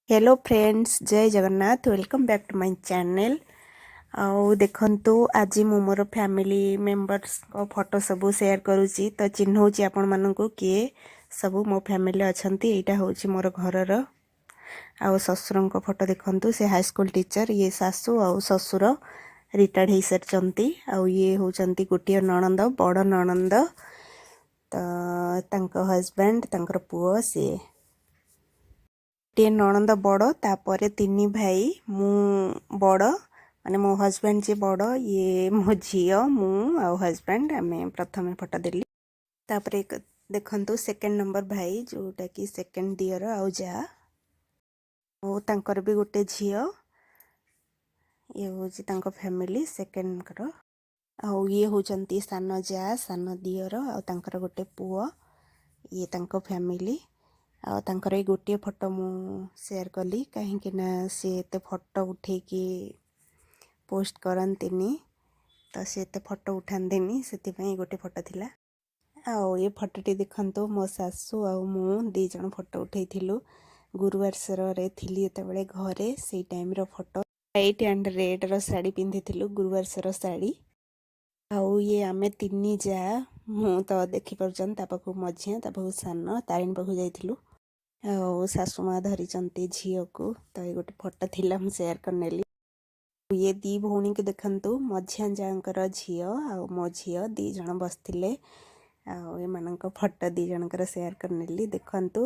Hello friends, ଜୟ Jagannath. Welcome back to my channel. ଆଉ ଦେଖନ୍ତୁ, ଆଜି ମୁଁ ମୋର ଫ୍ୟାମିଲି ମେମ୍ବର୍ସଙ୍କ ଫଟୋ ସବୁ ସେୟାର କରୁଛି। ତ ଚିହ୍ନଉଛି ଆପଣମାନଙ୍କୁ କିଏ ସବୁ ମୋ ଫ୍ୟାମିଲି ଅଛନ୍ତି। ଏଇଟା ହେଉଛି ମୋର ଘରର ଆଉ ଶ୍ୱଶୁରଙ୍କ ଫଟୋ। ଦେଖନ୍ତୁ, ସେ ହାଇସ୍କୁଲ ଟିଚର। ଇଏ ଶାଶୁ ଆଉ ଶ୍ୱଶୁର ରିଟାୟାର୍ଡ଼ ହେଇସାରିଛନ୍ତି। ଆଉ ଇଏ ହେଉଛନ୍ତି ଗୋଟିଏ ନଣନ୍ଦ, ବଡ଼ ନଣନ୍ଦ। ତ ତାଙ୍କ ହଜବେଣ୍ଡ, ତାଙ୍କର ପୁଅ ସିଏ। ଗୋଟିଏ ନଣନ୍ଦ ବଡ଼, ତାପରେ ତିନି ଭାଇ। ମୁଁ ବଡ଼, ମାନେ ମୋ ହଜବେଣ୍ଡ ଯିଏ ବଡ଼। ଇଏ ମୋ ଝିଅ, ମୁଁ ଆଉ ହଜବେଣ୍ଡ, ଆମେ ପ୍ରଥମେ ଫଟୋ ଦେଲି। ତାପରେ ଦେଖନ୍ତୁ, ସେକେଣ୍ଡ ନମ୍ବର ଭାଇ, ଯେଉଁଟାକି ସେକେଣ୍ଡ ଦିଅର ଆଉ ଯା, ଆଉ ତାଙ୍କର ବି ଗୋଟେ ଝିଅ। ଇଏ ହେଉଛି ତାଙ୍କ ଫ୍ୟାମିଲି ସେକେଣ୍ଡଙ୍କର। ଆଉ ଇଏ ହେଉଛନ୍ତି ସାନ ଯା, ସାନ ଦିଅର ଆଉ ତାଙ୍କର ଗୋଟେ ପୁଅ। ଇଏ ତାଙ୍କ ଫ୍ୟାମିଲି। ଆଉ ତାଙ୍କର ଏଇ ଗୋଟିଏ ଫଟୋ ମୁଁ ସେୟାର କଲି, କାହିଁକି ନା ସିଏ ଏତେ ଫଟୋ ଉଠେଇକି ପୋଷ୍ଟ କରନ୍ତିନି। ତ ସେ ଏତେ ଫଟୋ ଉଠାନ୍ତିନି, ସେଥିପାଇଁ ଗୋଟେ ଫଟୋ ଥିଲା। ଆଉ ଏ ଫଟୋଟି ଦେଖନ୍ତୁ, ମୋ ଶାଶୁ ଆଉ ମୁଁ ଦୁଇ ଜଣ ଫଟୋ ଉଠେଇଥିଲୁ। ଗୁରୁବାର ସରରେ ଥିଲି ଯେତେବେଳେ ଘରେ, ସେଇ ଟାଇମ୍ର ଫଟୋ। ହ୍ୱାଇଟ୍ ଆଣ୍ଡ ରେଡ଼୍ର ଶାଢ଼ୀ ପିନ୍ଧିଥିଲୁ, ଗୁରୁବାର ସର ଶାଢ଼ୀ। ଆଉ ଇଏ ଆମେ ତିନି ଯା। ମୁଁ ତ ଦେଖିପାରୁଛନ୍ତି, ତା ପାଖକୁ ମଝିଆ, ତା ପାଖକୁ ସାନ। ତାରିଣୀ ପାଖକୁ ଯାଇଥିଲୁ ଆଉ ଶାଶୁ ମା ଧରିଛନ୍ତି ଝିଅକୁ। ତ ଏଇ ଗୋଟେ ଫଟୋ ଥିଲା, ମୁଁ ସେୟାର କରିନେଲି। ଇଏ ଦୁଇ ଭଉଣୀକୁ ଦେଖନ୍ତୁ, ମଝିଆ ଯାଆଙ୍କର ଝିଅ ଆଉ ମୋ ଝିଅ ଦୁଇ ଜଣ ବସିଥିଲେ। ଆଉ ଏମାନଙ୍କ ଫଟୋ ଦୁଇ ଜଣଙ୍କର ସେୟାର କରିନେଲି। ଦେଖନ୍ତୁ,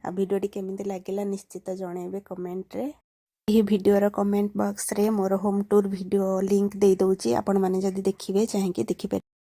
ଆଉ ଭିଡ଼ିଓଟି କେମିତି ଲାଗିଲା ନିଶ୍ଚିତ ଜଣାଇବେ କମେଣ୍ଟରେ। ଏହି ଭିଡ଼ିଓର କମେଣ୍ଟ ବକ୍ସରେ ମୋର ହୋମ୍ ଟୁର୍ ଭିଡ଼ିଓ ଲିଙ୍କ୍ ଦେଇଦେଉଛି। ଆପଣମାନେ ଯଦି ଦେଖିବେ ଚାହିଁକି ଦେଖିପାରିବେ।